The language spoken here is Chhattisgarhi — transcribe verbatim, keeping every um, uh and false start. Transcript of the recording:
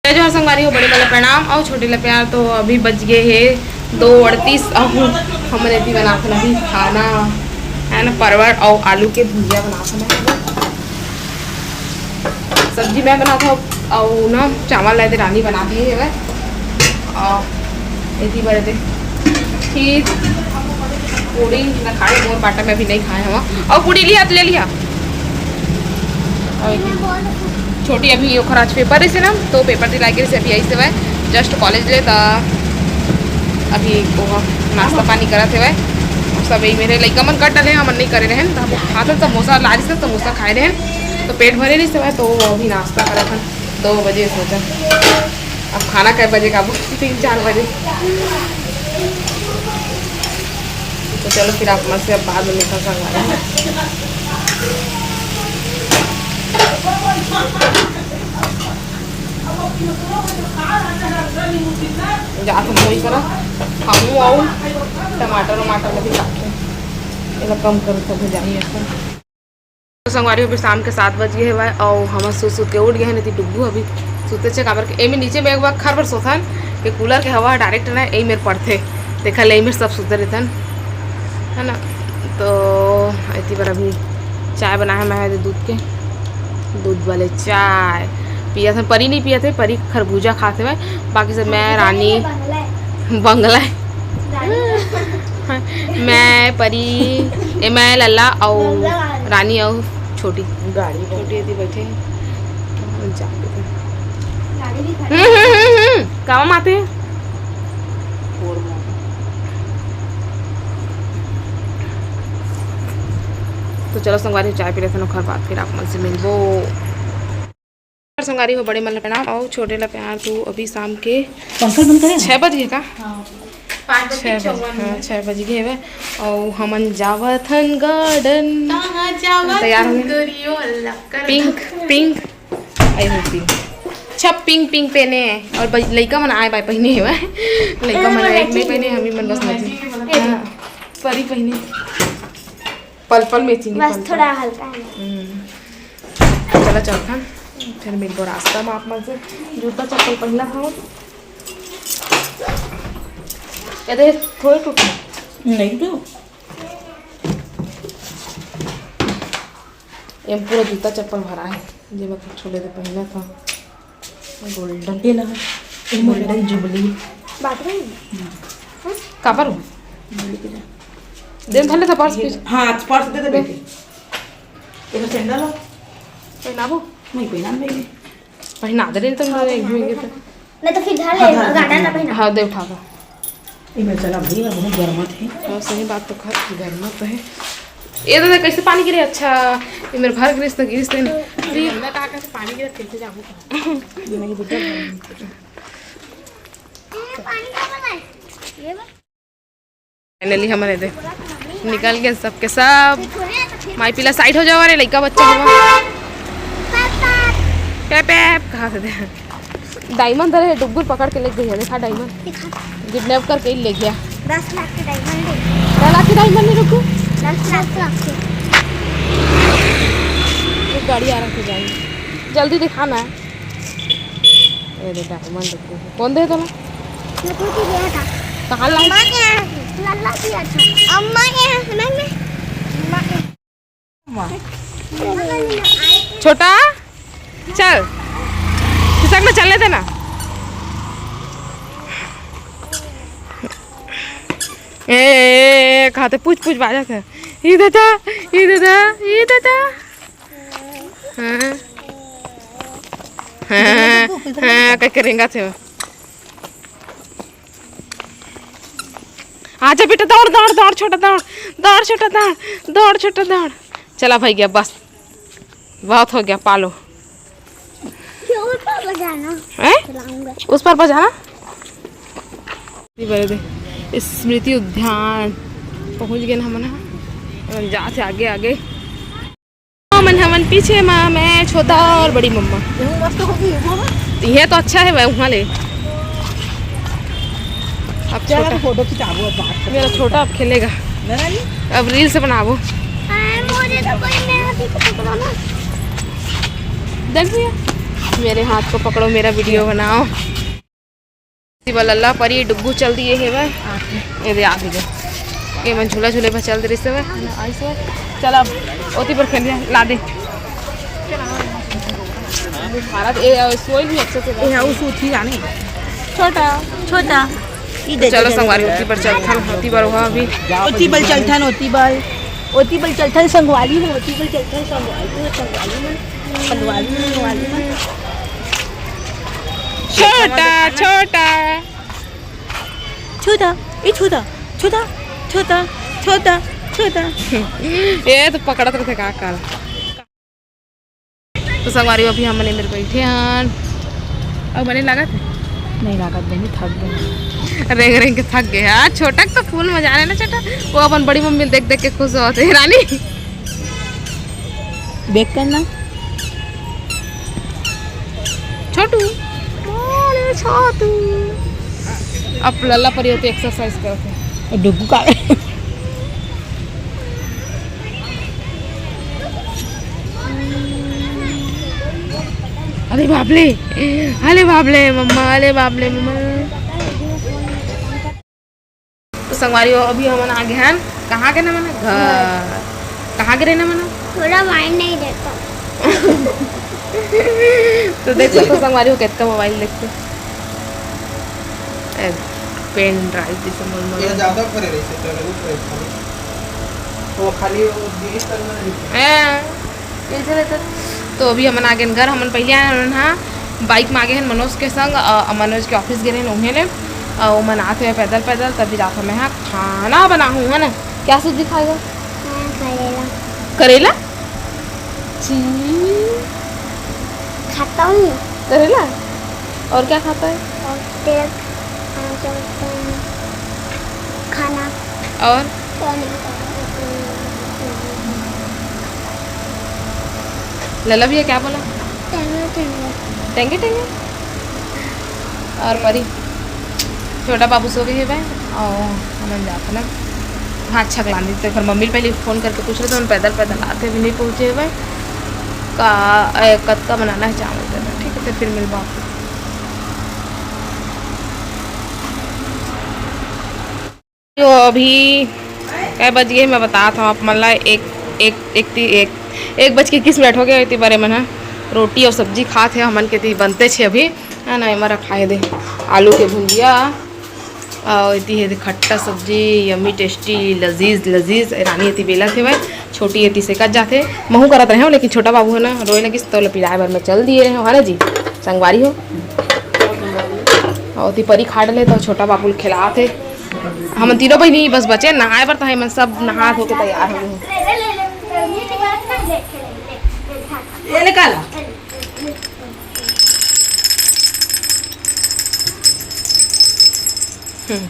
जय जोहार संगवारी हो, बड़े वाला प्रणाम अउ छोटे ला प्यार। तो अभी बज गए हे दो अड़तीस अउ हमन एती बनाथन अभी खाना, है ना, परवल अउ आलू के भुजिया बनाथन। सब्जी मैं बनात हूँ अउ ना चावल ला दे रानी बनात हे हवय। अउ एती बर दे खीर पूरी ना खाए, मोर बाटा में अभी नहीं खाए हवा। अउ पूरी लिहा तो ले लिहा। अउ छोटी अभी ओखर आज पेपर रहिसे ना, तो पेपर दिला के रहिसे, अभी आइस हवय just कॉलेज ले, त अभी ओहा नाश्ता पानी करत हवय। सब यही मेरे लइका मन कर डले, हमन नहीं करे रहेन, त हम खाथन। समोसा ला रहिसे, समोसा खाए रहेन, तो पेट भरे रहिसे हवय, तो अभी नाश्ता करत हन दो बजे सोचा। अब खाना कै बजे खाबो? तीन चार बजे। तो चलो फिर आप मन से अब बाद में मिलता संगवारी। जात हम वही करा, खाऊं आऊ टमाटर वमाटर में भी काटते, एला कम करो तो हो जाही अपन। तो संगवारी हो, अभी शाम के सात बज गए हवय अउ हमन सुत सुत के उठ गए हैं। नहीं डुग्गू अभी सुते छे, काबर के एमे नीचे में एक बार खर भर सोथन के कूलर के हवा डायरेक्ट ना एही मेर पड़थे, तेखर ले एही मेर सब सुते रहथन, है ना। तो एती बर अभी चाय बनाए मैं दूध के, दूध वाले चाय पियत हन। परी नहीं पियत हे, परी खरबूजा खात हवय, बाकी सब मैं, रानी, बंगला, मैं, परी, ए, मैं, लल्ला अउ रानी अउ छोटी। गाड़ी छोटी एती बैठे। हम्म, हम्म, हम्म, हम्म। कामा माते? तो चलो संगवारी, चाय पी लेथन, ओखर बाद फिर आप मन से मिलबो। संगवारी हो, बड़े मन ला प्रणाम अउ छोटे ला प्यार। तो अभी शाम के पंखा बंद करे ना। छह बज गए का? हाँ। पाँच बज के छह बज, चौवन हाँ, मिनट। छह बज गए हवे अउ हमन जावत हन गार्डन। कहाँ जावत तैयार हन हो गए। गोरियो, लक्कर पिंक, पिंक, आई हूँ पिंक। अच्छा, पिंक, पिंक पहने हैं अउ बज-, लइका मन आए बाय पहने हवे। लइका मन आए नहीं पहने, हम ही मन बस मजे। हाँ, परी पहने। पल पल में चीनी बस पल पल। थोड़ा हल्का है। हम्म। चला चलथन, फिर मिलबो रास्ता में आप मन से। जूता चप्पल पहनना था। ये दे, थोड़े टूट नहीं तो। ये पूरा जूता चप्पल भरा है, जे मैं छोले दे पहनना था। गोल्डन। ये ना, ये गोल्डन जुबली। बाथरूम? काबर हो? दिन भले तो पर्स ये, पीछे। हाँ, आज पर्स दे दे बेटी। ये तो सैंडल हो? पहनाबो? नहीं, पहना नहीं। पहना दे रही तो मैं एक भी तो। नहीं तो फिर घर हाँ, ले, घर गार्डन ला पहना। हाँ, दे उठा दो। ये मैं चला भैया, बहुत गर्मा थे। हाँ, सही बात तो खा, गर्मा तो है। ये दादा, कैसे पानी गिरे? अच्छा, ये मेरे घर गिरिस तो गिरिस तो नहीं। अरे, मैं कहा कैसे पानी गिरा, कैसे जाऊँ? ये मेरी बेटा। फाइनली हमन एदे निकल गए सबके सब। माई पीला साइड हो जावा रे, लइका बच्चा हवा। पैप, पैप, कहाँ से दे? डायमंड धरे हे, डुगुर पकड़ के ले गई है। देखा डायमंड, दिखा। किडनैप करके ही ले गया। दस लाख के डायमंड है। दस लाख के डायमंड नहीं रुकू। दस लाख के। एक गाड़ी आ रहा है, जाएंगे। जल्दी दिखा ना। ये दे डायमंड रुकू। कौन दे तोला? ये तो तू गया था। कहाँ ला? अम्मा के यहाँ से। लल्ला की अच्छा। अम्मा के यहाँ से, मैं, मैं। अम्मा के। छोटा, चल, खिसक में चलने देना। ए, ए, ए, खाते पूछ पूछ बाजा थे। ई दादा, ई दादा, ई दादा। हाँ। हाँ, हाँ, कह के रेंगा थे। आजा बेटा, दौड़, दौड़, दौड़, छोटा, दौड़, दौड़, छोटा, दौड़, दौड़, छोटा, दौड़। चला भाई गया, बस, बहुत हो गया, पालो। ये ऊपर पर जाना। हैं? चलाऊंगा। उस पर पर जाना। ये बड़े दे, स्मृति उद्यान पहुंच गए ना हमन ह। हमन जात हे आगे, आगे। हमन, हमन पीछे मा, मैं, छोटा और बड़ी मम्मा। ये मस्त होगी, ये मम्मा। ये तो अच्छा है भाई, वहाँ ले। अब चलो छोटा, तो फोटो खिंचाबो, अब बात करते मेरा हैं। छोटा अब खेलेगा। ना, ना, नहीं। अब रील्स बनाबो। हाँ, मुझे तो कोई मेरा भी तो पकड़ो ना। देख भैया। मेरे हाथ को पकड़ो, मेरा वीडियो बनाओ। शिवा लल्ला परी डुग्गू चल दिए हे बा। ये दे आ गए। ये मन झूला झूले पर चल दे रहिस हे बा। चल अब ओती पर खेलिया ला दे। भारत ए सोई भी अच्छे से। ये हाउ सूती जाने। छोटा। छोटा। ई दे चलो दे, संगवारी दे। ओती पर चलथन, ओती पर हुआ अभी। ओती बल चलथन, ओती बल। ओती बल चलथन संगवारी में, ओती बल चलथन संगवारी में, संगवारी में। संगवारी में, संगवारी में। छोटा, छोटा। छोटा, ए छोटा, छोटा, छोटा, छोटा, छोटा। ये तो पकड़त रहिथे का कर। तो संगवारी अभी हमन एमेर बइठे हन। अउ बने लागत हे? नहीं लागत बहिनी, थक गए। रेंग रेंग के थक गए। हाँ, छोटा के तो फुल मजा आ रहा है ना छोटा। वो अपन बड़ी मम्मी देख देख के खुश होत हे। रानी। देख कर ना। छोटू। अरे छोटू। अब लल्ला परी होती एक्सरसाइज करते हैं। डुग्गू का। अरे बाप ले, अरे बाप ले मम्मा, अरे बाप ले मम्मा। तो संगवारी हो, अभी हमन आ गए हन। कहाँ के ना मना? घर। कहाँ के रहना मना? थोड़ा वाइन नहीं देता। तो देख सकते हो संगवारी हो, कितना मोबाइल देखते। ए, पेन ड्राइव जैसे मन मन। ये ज्यादा भरे रही से, तो वो खाली, वो खाली वो डिलीट करना नहीं। ए, कैसे रहता? तो अभी हमन आ गए घर। हमन पहले आए हन, हाँ, बाइक में आ गए हन मनोज के संग, अ, मनोज के ऑफिस गए रहन उहें ले, अ, ओमन आते हुए पैदल पैदल, तभी जात हमें हाँ खाना बनाहूँ, है ना? क्या सब्जी खाएगा? हाँ, करेला। करेला? जी। खाता हूँ। करेला? और क्या खाता है? और तेल, हाँ, क्या बोलते हैं, खाना। और? लला भैया क्या बोला? टेंगे टेंगे। टेंगे टेंगे? और परी, छोटा बाबू सो गए हे भाई, और हमन जात ना भात छकलानी, तो फिर मम्मी पहले फोन करके पूछ रहे थे, हम पैदल पैदल आते भी नहीं पहुँचे हे भाई। का, ए, कतका बनाना है चावल का, ठीक है, तो फिर मिलबा आपको। तो अभी कै बज गए, मैं बतात हूँ आप मन ला, एक, एक, एक ती, एक, एक बज के इक्कीस मिनट हो गए। इतनी बारे मन ह रोटी और सब्जी खात हे, हमन के ती बनते छे अभी, है ना। एमा रखाए दे आलू के भुंजिया, और इति हे दे खट्टा सब्जी, यम्मी टेस्टी, लजीज लजीज। रानी इति बेला थे भाई, छोटी इति सेकत जाथे। महू करत रहे हो, लेकिन छोटा बाबू है ना, रोए लगिस, तो ल पिलाए बर मैं चल दिए रहे हो, है ना जी, संगवारी हो। और ती परी खा डले, तो छोटा बाबू ल खिलात हे। हमन तीनों बहिनी बस बचे नहाए बर, तो हमन सब नहा धो के तैयार हो गए। ये निकाला। हम्म।